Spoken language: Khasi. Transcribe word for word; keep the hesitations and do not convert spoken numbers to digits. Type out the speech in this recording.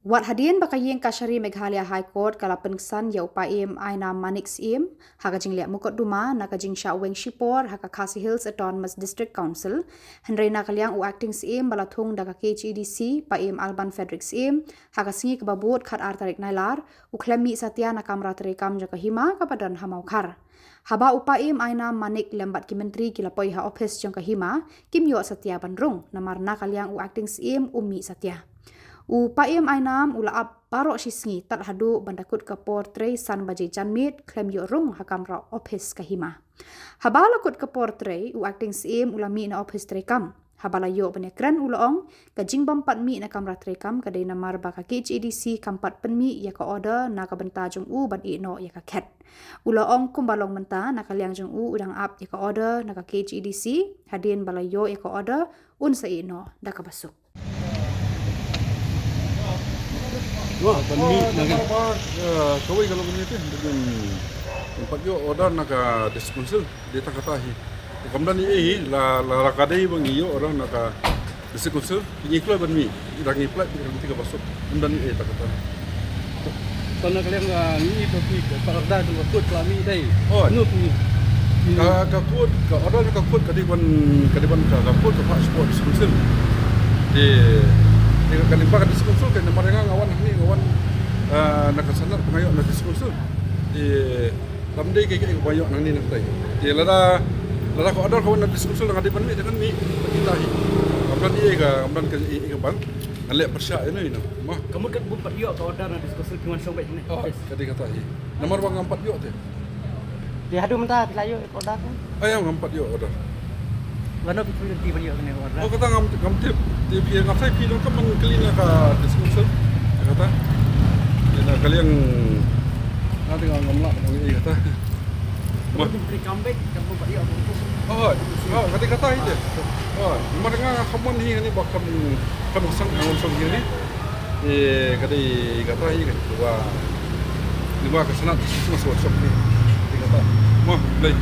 Wat hadien ba ka Iingkashari Meghalaya High Court ka la pynksan ïa u Paiem Ainam Manik Syiem ha ka jingleh mukotduma na ka jingshah weng shipor ha ka Khasi Hills Autonomous District Council, hynrei na ka liang u Acting Syiem ba la thung da ka KHADC, Paiem Alban Frederick Syiem, ha ka sngi kaba bud khatar tarik Nailar, u khlem mih satia na kamra treikam jong ka hima kaba don ha Mawkhar. Haba u Paiem Ainam Manik lem bad ki myntri ki la poi ha ophis jong ka hima, kim ïoh satia ban rung, namar na ka liang u Acting Syiem um mih satia. U Paiem Ainam u la ap baroh shi sngi tad haduh ban da kut ka por trei san baje janmiet khlem ïoh rung ha kamra ophis ka hima. Haba la kut ka por trei, u Acting Syiem u la mih na ophis treikam. Haba la ïoh ban ïakren, u la ong, ka jingbym pat mih na kamra treikam ka dei namar ba ka KHADC kam pat pynmih ïa ka order na ka bynta jong u ban ïeh noh ïa ka khet. U la ong kumba long mynta, na ka liang jong u u dang ap ïa ka order na ka KHADC, hadien ba la ïoh ïa ka order, un sa ïeh noh da kaba suk. Wah, ban mih na ka, eh, kawei ka long kumne te, ban, ban pat ïoh order na ka District Council, dei tang kata hi. Kam don ei ei, la, la, la ka dei ba ngi ïoh order na ka District Council, ngi kloi ban mih, ïa ngi pynlait bad ka lynti kaba suk. Kam don ei ei, tang kata. Tang na ka liang, ah, ngi ïohi ba phi, ka order jong ka court ka la mih dei. Oh. Ngut ngi. Ka, ka court, ka order jong ka court ka dei ban, ka dei ban ka, ka court ka phah shipor District Council. Te, te ka lyngba ka District Council ka namar nga nga wan hangne nga wan, ah, na ka Senate ba nga ïoh na District Council. Te, tam dei ka, ka, ka ba ïoh nangne nangtai. Te lada, lada ka order ka wan na District Council nga dei ban mih, te ngan mih. Kita hi. Kam don ei ei ka, kam don ka ei ei ka ban. Ngan leh pyrshah ïa no ïa no. Mo. Ka mut katba phi pat ïoh ka order na District Council phi wan shong beit hangne. Oh, ka dei kata hi. Namar ba ngam pat ïoh te. Te haduh mynta phi la ïoh ka order te? Ai, ngam pat ïoh order. Lano phi pyrshah ban ïoh kane ka order? Oh, kata ngam, ngam tip. Te phi, ngam shai phi donkam ban kylli na ka District Council. Kata. Te na ka liang, na te ngam lah ban ïoh kata. Mo. Phi treikam beit, katba phi pat ïoh ka order. Oh, oh, ka dei kata hi te. Oh, namar nga nga kham wan hi hangne ba kham, kham sang, kham sang hi hangne. Eh, ka dei kata hi ka, ba, lyngba ka Senate Christmas Workshop ne. Dei kata. Mo, Blei.